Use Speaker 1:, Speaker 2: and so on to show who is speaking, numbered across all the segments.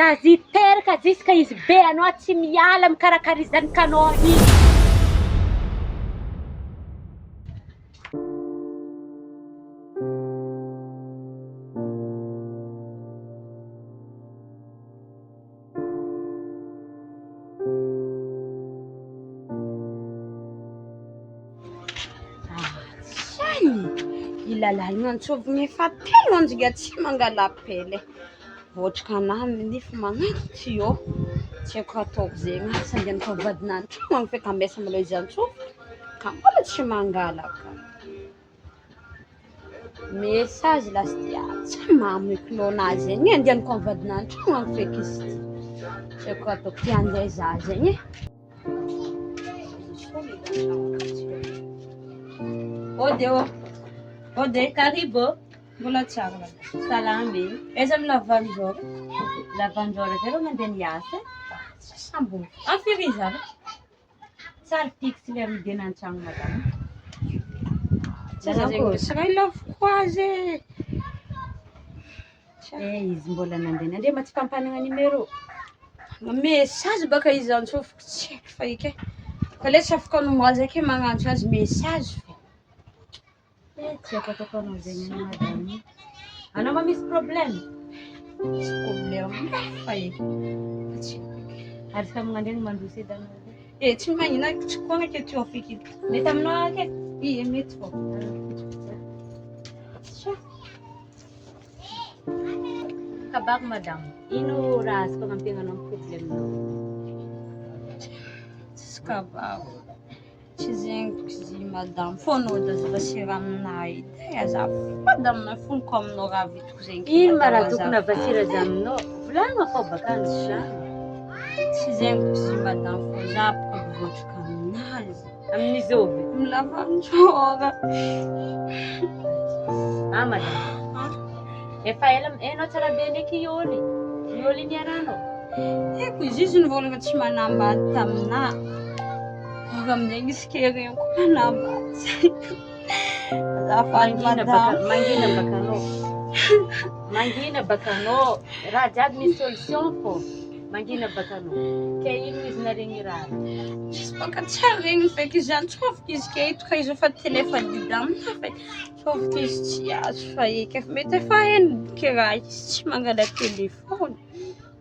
Speaker 1: Zaza io teraka jusqu'à izy be anao tsy miala mikarakara i zanakanao iny.
Speaker 2: Ay, i lalahy nantsoviny efa telo andro tsy mangala pele. Voatrika anahy nify magnano tuyau. Tsy haiko raha ataoko zegny, asa andehanako amin'ny vadinany tragno agny feky ambesa mbola izy antsofiko ka mbola tsy mangalaka. Message lasy ty, tsy mamiko lonazy zegny e, andehanako amin'ny vadinany tragno agny feky izy ty. Tsy haiko raha ataoko ty andeha hizaha zegny e. Ode ô, ode.
Speaker 1: Karibu.
Speaker 2: Mbola tsara madama.
Speaker 1: Salama e.
Speaker 2: Aiza amin'ny lavanjora?
Speaker 1: Lavanjora zay vao mandeha miasa.
Speaker 2: Tsy sambo. Amin'ny firy izy avy?
Speaker 1: Tsary fixe le midena an-tragno madama.
Speaker 2: Tsy aza zegny misy raha ilaviko azy e.
Speaker 1: Eh, izy mbola nandeha nandeha ma tsy fampanagna numéro.
Speaker 2: Message baka izy antsofiko tsy haiko fa eky e. Fa le tsy afaka nomoazy ake magnantso azy message fô.
Speaker 1: Eh, tsy haiko ataoko anao zegny any madame. Anao ma misy problème?
Speaker 2: Tsy problème fa eky. Fa tsy haiko.
Speaker 1: Ary samy magnandregny mandroso edy anao.
Speaker 2: Eh, tsy magnino tsy koa ake ty feky.
Speaker 1: Mety aminao ake?
Speaker 2: Ie, mety fô.
Speaker 1: Kabary madame, ino raha azoko agnampiana anao amin'ny problème-nao?
Speaker 2: Tsisy kabary. Tsy zegny bôka izy io madame. Fô anao edy aza vasira aminahy edy e. Azafady aminao foniko aminao raha vitako zegny.
Speaker 1: Ino ma raha tokony avasira za aminao? Volagna fô baka ny volagna.
Speaker 2: Tsy zegny bôka izy io madame fô za bôka mivotrika aminazy.
Speaker 1: Amin'izao ve?
Speaker 2: Milavanjora.
Speaker 1: Ah madame. Efa ela enao tsara be ndraiky i ôly. I ôly niarahanao.
Speaker 2: Haiko izy izy nivolagna tsy manambady taminahy. Ora amin'izay izy kereniko manambady. Azafady
Speaker 1: Mangina baka
Speaker 2: madame.
Speaker 1: mangina baka anao. Mangina baka anao. Raha jiaby misy solution fô. Mangina baka anao. Ke ino izy naregny raha?
Speaker 2: Izy baka tsy regny feky izy antsofiko izy ke eto ka izy efa téléphone dida aminahy fa tsofiko izy tsy azo fa eky efa mety efa hainy ke raha izy tsy mangala téléphone.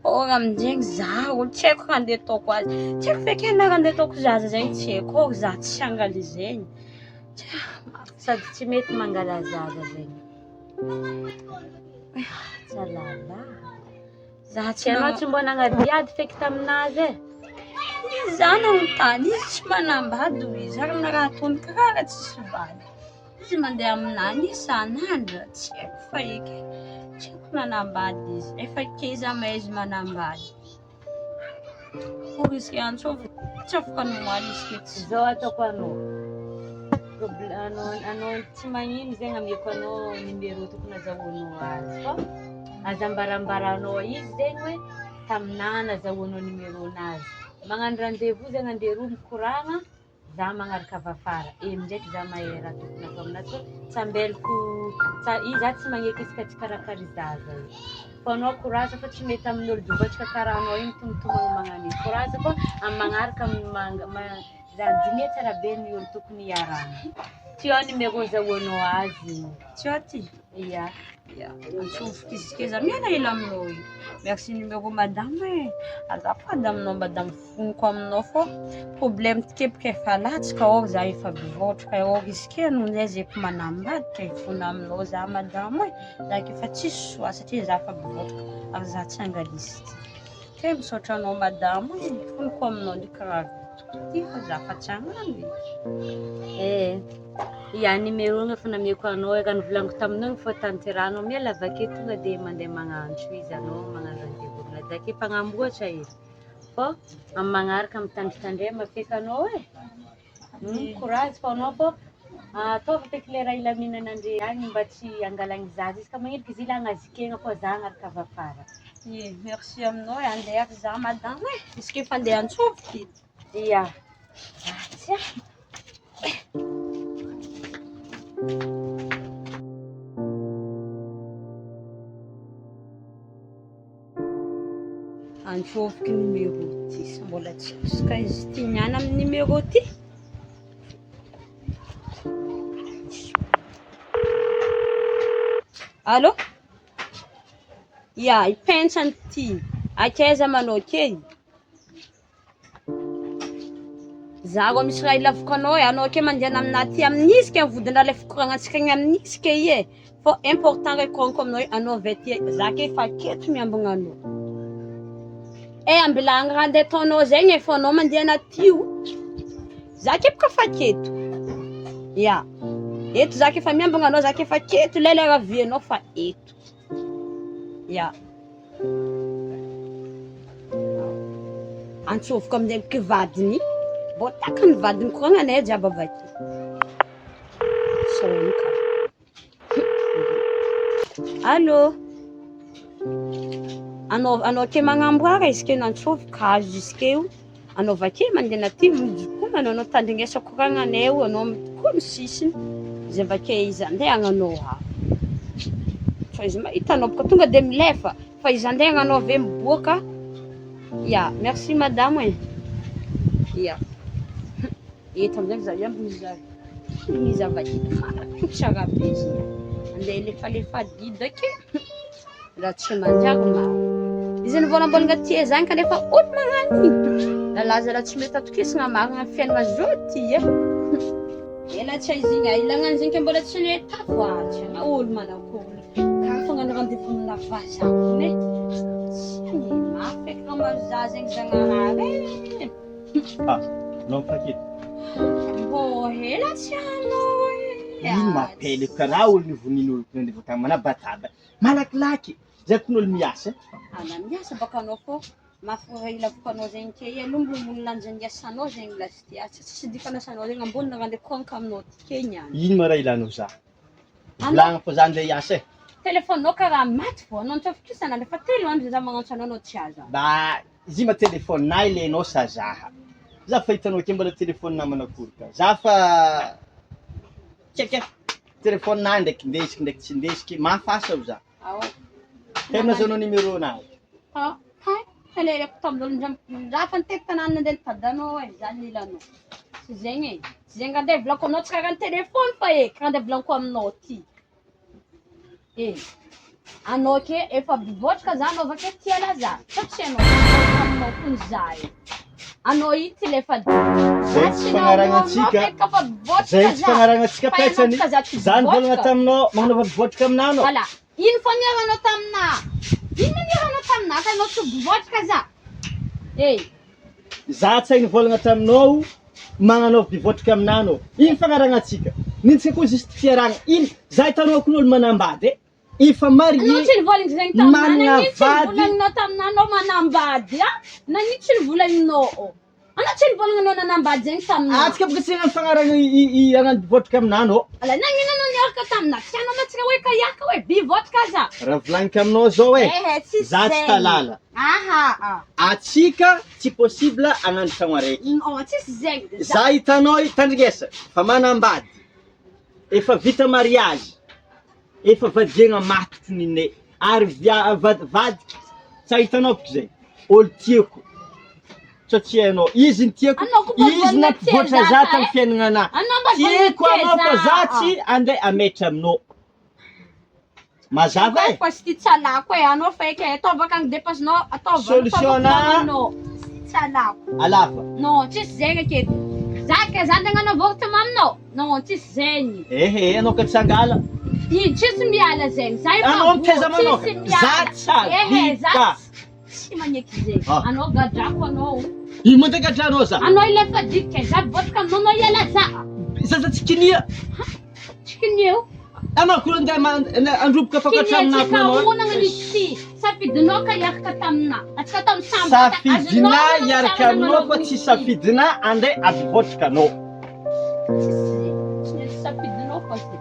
Speaker 2: Ora amin'izegny za olo tsy haiko raha andeha ataoko azy. Tsy haiko feky raha andeha ataoko zaza zegny tsy haiko ôry za tsy angala zegny.
Speaker 1: Sady tsy mety mangala zaza zegny. Tsalala.
Speaker 2: Za tsy
Speaker 1: Anao
Speaker 2: nanao
Speaker 1: tsy mbo nagnadiady feky taminazy e.
Speaker 2: Za nanontany izy tsy manambady hoy izy ary na raha ataony karaha tsisy vady. Izy mandeha aminany isan'andro tsy haiko fa eky tsy haiko nanambady izy efa keza mahay izy manambady. Pour izy antsovy tsy afaka nomaly izy ke tsy
Speaker 1: Zao ataoko anao. Problème anao anao tsy magnino zegny ameko anao numéro tokony azahoanao azy fa aza ambarambaranao izy zegny hoe taminahy nazahoanao numéro-nazy. Magnano rendez-vous zegny andeha roa mikoragna, za magnaraka avy afara. Eny ndraiky za mahay raha tokony atao aminazy fa tsy ambelako tsa- i za tsy magneky izy ka tsy karakara zaza io. Fa anao courage fa tsy mety amin'ny olo dobotsaka karaha anao io mitomtomagny magnano io. Courage fa amin'ny magnaraka manga- ma- za diniha tsara be ny olo tokony hiarahana. Ty ao numéro azahoanao azy.
Speaker 2: Tsy ao ty.
Speaker 1: Ia.
Speaker 2: Ia, antsofiko izy ke za miala ela aminao io. Merci numéro madame e. Azafady aminao madame foniko aminao fô problème ty efa latsaka or za efa mivotraka or izy ke anao ndray zay efa manambady ke hifona aminao za madame e. Za ke efa tsisy choix satria za efa mivotraka ary za tsy angala izy ty. Ke misaotra anao madame e, foniko aminao ndraiky raha vitako ty fa za fa tsy hagnano e.
Speaker 1: Eh, ia numéro igny efa nameko anao raha nivolaniko taminao igny fa tanterahanao miala avy ake tonga dia mandeha magnantso izy anao magnano rendez-vous aminazy. Za ke mpagnamboatra izy fô amin'ny magnaraka mitandritandrema feky anao e. Courage fô anao fô ataovy feky le raha ilaminana andre agny mba tsy hangalagny zaza izy ka magniriky izy ilagna azy kegna fô za agnaraka avy afara.
Speaker 2: Ie, merci aminao e, andeha ary za madame e. Izy ke efa andeha antsofoky.
Speaker 1: Ia. Tsia.
Speaker 2: Antsofoky numéro ty sa mbola tsy azoko izy ty niany amin'ny numéro ty. Allô? Ya, i Pentsany ty. Akaiza manao kely? Za rô misy raha ilaviko anao e, anao ake mandehana aminah aty amin'izy ke mivodina le fikoragnantsika igny amin'izy ke i e, fô important raha ikoragniko aminao io anao avy aty za ake efa aketo miambigna anao, eh ambilagny raha andeha ataonao zegny e fô anao mandehana aty o, za ake boka efa aketo, ya eto za ke efa miambigna anao za ke efa aketo le lera avianao fa eto. Ya. Antsofoko amin'izay boky vadiny. Vao takany vadiny koragna anay jiaby avy ake. Saono ka. Allô. Anao anao ke magnamboara izy ke nantsofoko azo izy keo. Anao avy ake mandeha aty mijokona anao anao tandrignesa koragna anay io anao koa amin'ny sisiny izy avy ake izy andeha hagnanao avy fa izy mahita anao boka tonga de milefa fa izy andeha hagnanao avy eo miboaka ya merci madame e ya eto amizay za hiambina izy avy izy avy ake magnano tsara be izy andeha hilefalefa didy ake. Raha tsy manjary maro. Izy nivolambolagna tia zany kanefa olo magnano iny. Lalaza raha tsy mety atokisagna marigna ny fiainagna zao ty e. Ela tsy aizigna ilagna an'izegny ke mbola tsy nahita voatsy na olo manakory. Karaha fagnano rendez-vous amina vazaha kony e. Tsy ny mafy eky raha mahazo zegny Zagnahary e.
Speaker 3: Ah, anao mifanketo.
Speaker 2: Mbô ela tsy anao e.
Speaker 3: Ino mampele karaha olo nivonin'olo nandeha tany manabataba. Malakilaky, zay kony olo miasa.
Speaker 2: Ana miasa baka anao fô mafy raha ilaviko anao zegny ke i aloha mbo ambony lanjan'ny asanao zegny lasy asa tsisy dikany asanao zegny ambony raha ndeha koraniko aminao ty ke niany.
Speaker 3: Ino ma raha ilanao za? Volagno fa za andeha hiasa e.
Speaker 2: Telefaoninao karaha maty vao anao nitsofoka isan'andro efa 3 andro za magnantso anao anao tsy azo.
Speaker 3: Ba izy ma telefaoninay ilenao sa zaha? Za fa hitanao ke mbola telefaony namana akory ka. Za fa keike telefaoninahy ndraiky ndesiky ndraiky tsy ndesiky mafasa ho za.
Speaker 2: Ao.
Speaker 3: Tena zao anao numéro nahy.
Speaker 2: Ha, hay, heleleko tamin'olo ndra za fa nitety tanàna nandeha nitady anao e, za nila anao. Tsy zegny e, tsy zegny andeha volako aminao tsy karaha ny telefony fa e, karaha andeha volaniko aminao ty. E, anao ke efa mivotraka za anao avake tia la za, fa tsy hainao volaniko aminao kony za e. Anao io ty lefa
Speaker 3: Zay tsy fagnaragnantsika.
Speaker 2: Fa mivotraka
Speaker 3: Zay tsy
Speaker 2: za.
Speaker 3: fagnaragnantsika
Speaker 2: Fa ianao
Speaker 3: petsany.
Speaker 2: boka za tsy
Speaker 3: Za nivolagna
Speaker 2: mivotraka.
Speaker 3: taminao magnanaova mivotraka aminah anao.
Speaker 2: Voilà. Ino fa niaranao taminah? Ino niaranao taminah fa ianao tsy mivotraka za? E,
Speaker 3: Za tsy hay nivolagna taminao magnanaova mivotraka aminah anao. Ino fagnaragnantsika? Nintsika koa juste fiarahagna. Ino za hitanao koa olo manambady e. Efa
Speaker 2: anao
Speaker 3: marié.
Speaker 2: tsy nivolagna zegny taminah,
Speaker 3: Manana
Speaker 2: nagnino tsy
Speaker 3: vady.
Speaker 2: nivolaninao taminah anao manambady a? Nagnino tsy nivolaninao? Anao tsy nivolagna anao nanambady zegny taminah.
Speaker 3: Atsika boka tsy hagnano fagnaragna i hagnano mivotraka aminah anao.
Speaker 2: Ala nagnino anao niaraka taminah? Tsy anao mantsika hoe kaiaka hoe bivotraka za.
Speaker 3: Raha volagniko aminao zao e.
Speaker 2: Ehe, tsisy
Speaker 3: Za tsy
Speaker 2: zegny.
Speaker 3: talala.
Speaker 2: Aha, ah.
Speaker 3: Atsika tsy possible hagnano tragno araiky.
Speaker 2: Non, tsisy zegny.
Speaker 3: Za hitanao tandrigesa fa manambady. Efa vita mariage. Efa vadiagna matotro ninay. Ary via vadiky tsy hitanao boka zay. Olo tiako. Sao tsy hainao. Izy ny tiako.
Speaker 2: Anao koa mba
Speaker 3: Izy
Speaker 2: volagna
Speaker 3: nampivoatra
Speaker 2: tia
Speaker 3: za
Speaker 2: za
Speaker 3: tamin'ny
Speaker 2: e.
Speaker 3: fiaignananahy.
Speaker 2: Anao mba volagna
Speaker 3: Tiako
Speaker 2: tia
Speaker 3: anao fa
Speaker 2: za.
Speaker 3: za tsy andeha hametra aminao. Mazava e.
Speaker 2: Fa sy ty tsy alako e, anao fa eky e, ataovy akagny dépense-nao, ataovy
Speaker 3: Solution na-
Speaker 2: anao. Tsy alako.
Speaker 3: Alafa.
Speaker 2: Non, tsisy zegny aketo. Za ke za andeha hagnano avortement aminao. Non, tsisy zegny.
Speaker 3: Ehe, anao ka tsy angala.
Speaker 2: Ino tsisy miala zegny. Za efa
Speaker 3: Anao mitaiza
Speaker 2: voa,
Speaker 3: manoka.
Speaker 2: tsisy miala.
Speaker 3: Za tsy
Speaker 2: Ehe, za
Speaker 3: vita.
Speaker 2: tsy magneky zegny.
Speaker 3: Ah.
Speaker 2: Anao gadrako anao.
Speaker 3: Ino mandeha gadranao za?
Speaker 2: Anao ilay didika za mivotraka aminao anao hiala za.
Speaker 3: Zaza tsy kinia.
Speaker 2: Tsy kineo.
Speaker 3: Anao koa andeha androboka
Speaker 2: Kineo
Speaker 3: tokantrano
Speaker 2: tsika
Speaker 3: anao.
Speaker 2: honagna nisy ty. Safidinao ka hiaraka tamina. Atsika tamin'ny samby.
Speaker 3: Safidina hiaraka aminao fa tsy safidina andeha ampivotraka anao.
Speaker 2: Tsisy tsy safidinao fa tsy.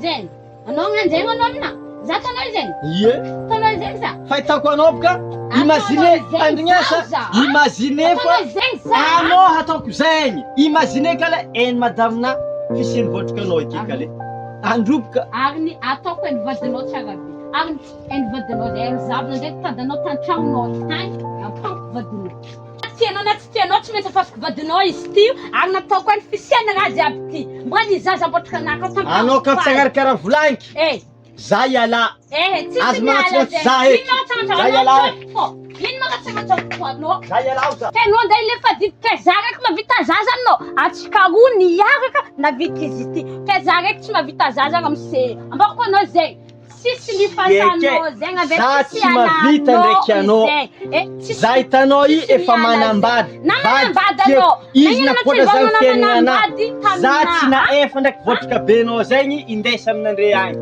Speaker 2: Zegny. Anao gnanjegny anao amina. Za tanao zegny.
Speaker 3: Ie.
Speaker 2: Tanao zegny za.
Speaker 3: Fahitako anao boka imagine
Speaker 2: Ataonao zegny
Speaker 3: tandrignesa
Speaker 2: za.
Speaker 3: imagine fa
Speaker 2: Tanao zegny za.
Speaker 3: anao hataoko zegny imagine kale eny madame fisiany votraka anao ity kale androboka
Speaker 2: Ary ny ataoko eny vadinao tsara be. Ary ny eny vadinao zay ary zavona ndraiky tadanao tan-tragnonao tany. vadinao. Tianao na tsy tianao tsy maintsy afasiko vadinao izy ty ary nataoko any fisiana raha jiaby ty. Mba ny zaza ambotrika anah ka
Speaker 3: Anao ka tsy agnaraka volagniky.
Speaker 2: Eh.
Speaker 3: Za ialahy.
Speaker 2: Eh, tsisy
Speaker 3: Azo
Speaker 2: miala
Speaker 3: magnatsoatso
Speaker 2: zegny.
Speaker 3: za eky.
Speaker 2: Ino magnatsoatso
Speaker 3: Za
Speaker 2: anao
Speaker 3: ialahy.
Speaker 2: fô? Ino magnatsoatso anao?
Speaker 3: Za ialahy za.
Speaker 2: Tenao andeha ilefa didy ke za raiky mahavita zaza aminao. Atsika roa niaraka navita izy ity. Ke za raiky tsy mahavita zaza ramose. Ambarako anao zegny. Tsisy nifasanao zegny avy
Speaker 3: Za
Speaker 2: tsisy
Speaker 3: tsy mahavita
Speaker 2: ialànao
Speaker 3: ndraiky anao.
Speaker 2: izegny. Eh, tsisy
Speaker 3: Za hitanao i
Speaker 2: tsisy
Speaker 3: efa
Speaker 2: miala
Speaker 3: manambady.
Speaker 2: zegny. Na manambady
Speaker 3: Vady
Speaker 2: anao.
Speaker 3: Izy
Speaker 2: Nagnino anao
Speaker 3: nakoatra
Speaker 2: tsy
Speaker 3: zany
Speaker 2: mivôlagna
Speaker 3: fiaignana anahy.
Speaker 2: manambady
Speaker 3: Za tsy
Speaker 2: taminah?
Speaker 3: naefa ndraiky votrika be anao zegny indesa aminandre agny.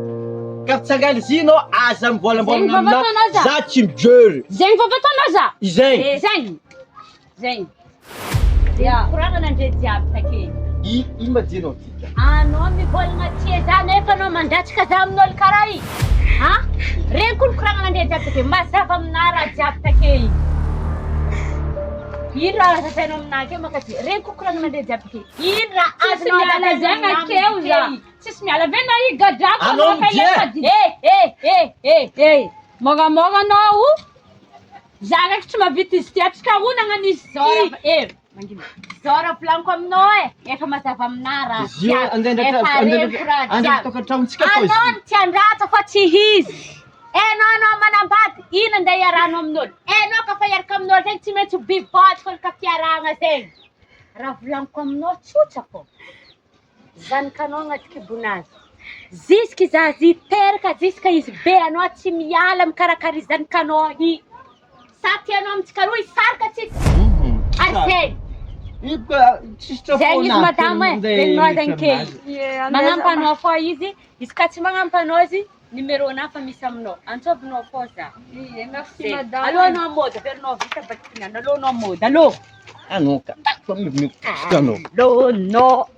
Speaker 3: Ka tsangaly zinao aza mivolambolagna
Speaker 2: Zegny
Speaker 3: aminahy.
Speaker 2: vavatanao za.
Speaker 3: Za tsy mijery.
Speaker 2: Zegny vavatanao za.
Speaker 3: Izegny.
Speaker 2: Zegny. Zegny. Ya.
Speaker 1: Koragnana andre jiaby take.
Speaker 3: I ino ma dienao ty ka?
Speaker 1: Anao mivolagna tie za nefa anao mandratsika za amin'olo karaha i. Ha? Regny koa ny koragnana andre jiaby take. Mazava aminahy raha jiaby take igny. Ino raha azafainao aminahy akeo makaty? Regny koa koragnana andre jiaby take. Ino raha
Speaker 2: Tsisy
Speaker 1: azonao
Speaker 2: miala
Speaker 1: azafainao
Speaker 2: zegny
Speaker 1: aminahy
Speaker 2: akeo za.
Speaker 1: amizay?
Speaker 2: Tsisy miala ve na i gadrako
Speaker 3: Anao
Speaker 2: anao ka
Speaker 3: mijery.
Speaker 2: ilefa didy.
Speaker 1: Eh eh eh eh eh.
Speaker 2: Moramora anao. Za raiky tsy mahavita izy ty. Atsika roa nagnano izy
Speaker 1: Zao
Speaker 2: ty.
Speaker 1: raha eh mangina. Zao raha volaniko aminao e. Efa mazava aminahy raha
Speaker 3: Izy io
Speaker 1: jiaby.
Speaker 3: andeha ndraiky
Speaker 1: Efa
Speaker 3: andeha
Speaker 1: reniko raha
Speaker 3: andeha
Speaker 1: jiaby.
Speaker 3: tokantragnontsika koa izy.
Speaker 1: Anao no tsy andratra fa tsy izy. Enao anao manambady, ino andeha iarahanao amin'olo? Enao ka fa hiaraka amin'olo zegny tsy maintsy ho bivôtrika olo ka fiarahana zegny. Raha volaniko aminao tsotra fô. Zanakanao agnaty kibonazy. Jusque zaza iteraka, jusque izy be anao tsy miala mikarakara i zanakanao i. Sa tianao amintsika roa hisaraka tsika? Ary zegny.
Speaker 3: Io ka tsisy
Speaker 1: Zegny izy madama e, regninao zegny ke. Magnampy anao fô izy, izy ka tsy magnampy anao izy, numéro-na fa misy aminao. Antsovinao fô za.
Speaker 2: Ie, merci
Speaker 1: Zegny.
Speaker 2: madame.
Speaker 1: Alô anao mody, averinao vita bakitiny alô anao mody, alô.
Speaker 3: Anao ka. Fa mivimivy anao.
Speaker 1: Alô anao.